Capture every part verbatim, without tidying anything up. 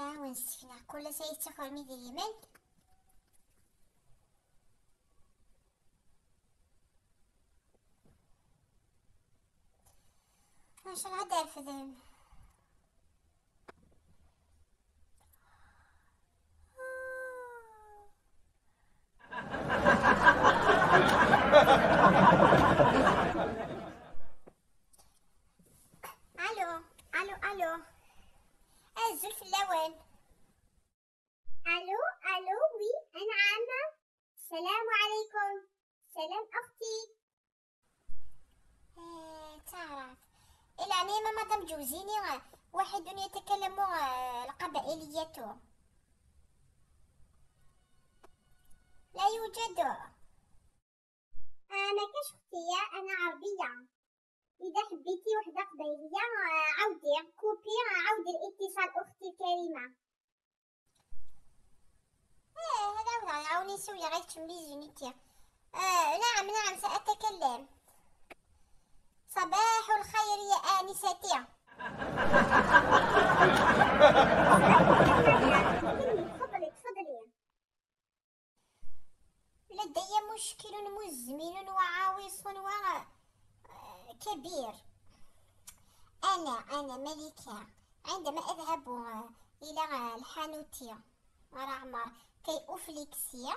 Awen-ssekneɣ kul ass ay yettaker mi d-yemen. Ncallah ad d-refden. Alo, alo, alo. Azul fell-awen. Alo, alo, oui, أنعم. السلام عليكم. سلام أختي. إيه، تعرف. العليمة مدام جوزيني، آه، واحد يتكلم، آه، القبائلية. لا يوجد. آه، ما كاش أختي، أنا عربية. إذا حبيتي وحدة قبايلية، آه، عاودي، كوبي، آه، عاودي الاتصال أختي الكريمة. إيه، هذا هو، عاوني سوية، غير تشملي زينتي. آه، نعم، نعم، سأتكلم. صباح الخير يا آنستي. تفضلي، تفضلي. لدي مشكل مزمن وعويص و، آه، كبير. أنا، أنا ملكة، عندما أذهب، آه، إلى، آه، الحانوت، آه، عمر، كي أفليكسي،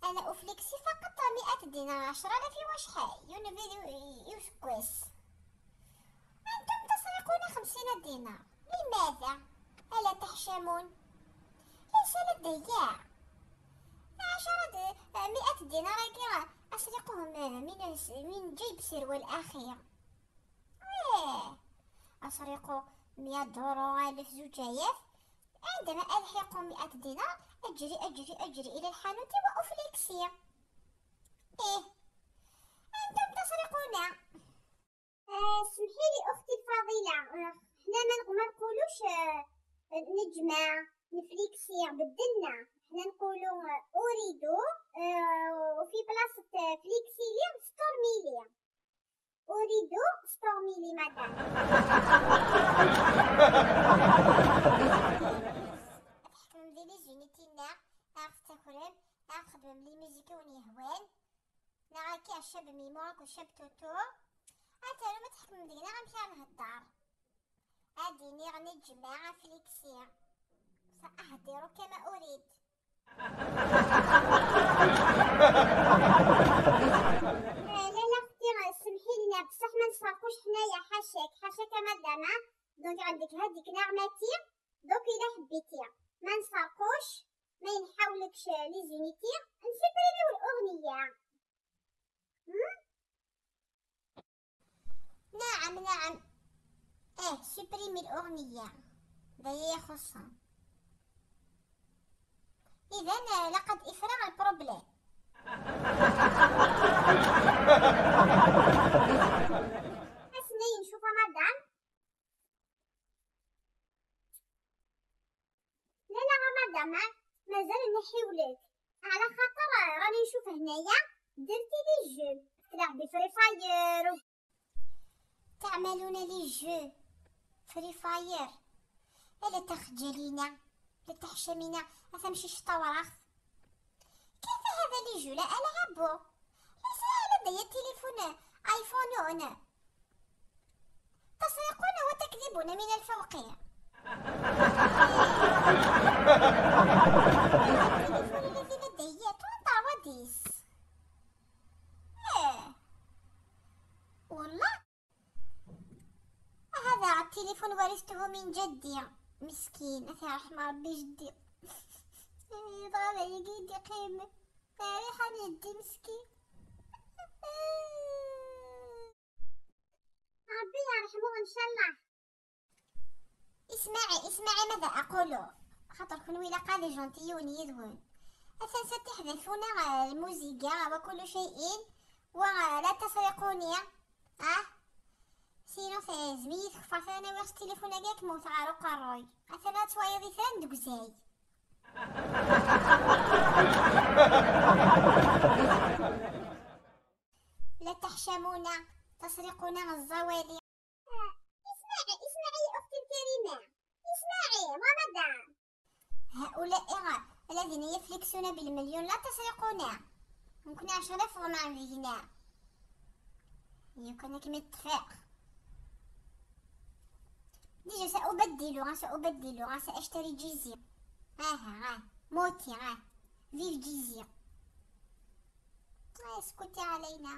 أنا أفليكسي فقط مائة دينار، عشرة آلاف وشحال، يونيفيديو يسكويس. أنتم تسرقون خمسين دينار، لماذا؟ ألا تحشمون؟ ليس لدي عشرة د-، مائة دينار كي أسرقهم من، من جيب سروال أخي. إيه، أسرق مية دورو، ألف، زوج آلاف. عندما ألحق مائة دينار، أجري، أجري، أجري إلى الحانوت وأفليكسي. إيه، أنتم تسرقون. آه، اسمحي لي أختي الفاضلة، آه، حنا ما نق-، ما نقولوش، آه، نجمع، نفليكسي، بدلنا. حنا نقولوا، آه، أريد، آه، وفي بلاصة، آه، فليكسي لي، ستورمي لي. أريد ستورمي لي مدام. تحكم ديري زينتي لنا، نعرف تاكلم، نعرف خدمة ملي ميزيكي ونيهوان. نعاكي الشاب ميمو، راكو شاب توتو. أنت لو ما تحكم دينا غنمشي نهدر. أديني غني جماعة فليكسي. سأهدر كما أريد. آه، لا، لا، أختي، سمحي لنا، بصح ما نسرقوش حنايا، حاشاك، حاشاك مدام. دونك عندك هذيك نعمتي، دوك إلا حبيتي ما نسرقوش، ما ينحاولكش لي زينيتي، نسوبريميو الأغنية. هم؟ نعم، نعم. إيه، سوبريمي الأغنية. هذا يخصها. إذن، آه، لقد إفرغ البروبليم. اسمعي، نشوفها مدام. لا، لا، غا مدام، ها؟ مازال نحيولك. على خاطر راني نشوف هنايا درتي لي جو. تلعبي فري فاير و- تعملون لي جو فري فاير. لا تخجلينا، لا تحشمينا، أفهم شي شطاوراخ. كيف هذا لي جو؟ لا ألعب. ليس لدي تليفون آيفون. تسرقون وتكذبون من الفوق. التليفون الذي لدي ثلاثة وعشرين. إيه. والله هذا التليفون ورثته من جدي. مسكين، أتى رحمة ربي جدي. يضرب عليا يدي قيمة. فرحان يدي مسكين. ربي يرحمه إن شاء الله. اسمعي، اسمعي ماذا أقول. خاطر كون ولا قال جونتيون يدهون. أثنسا تحذفون الموسيقى وكل شيء، ولا تسرقوني. أه؟ سينو سيزمي يتخفى ثاني ويغس التليفون هكاك موت عروق الروي. أثناء توايضي ثان دقزاي. لا تحشمونا، تسرقونا الزوالي. اسمعي، اسمعي يا أختي الكريمة، اسمعي، ماما دام، Din هي فليكسيونا بالمليون لا تسرقونا. ممكن عشرة فرنك دينا. يمكن كم اتفاق. ديجا سأبدل، سأبدل، سأشتري جيزي. ها ها ها. موتي ها. فيف جيزي. اسكتي علينا.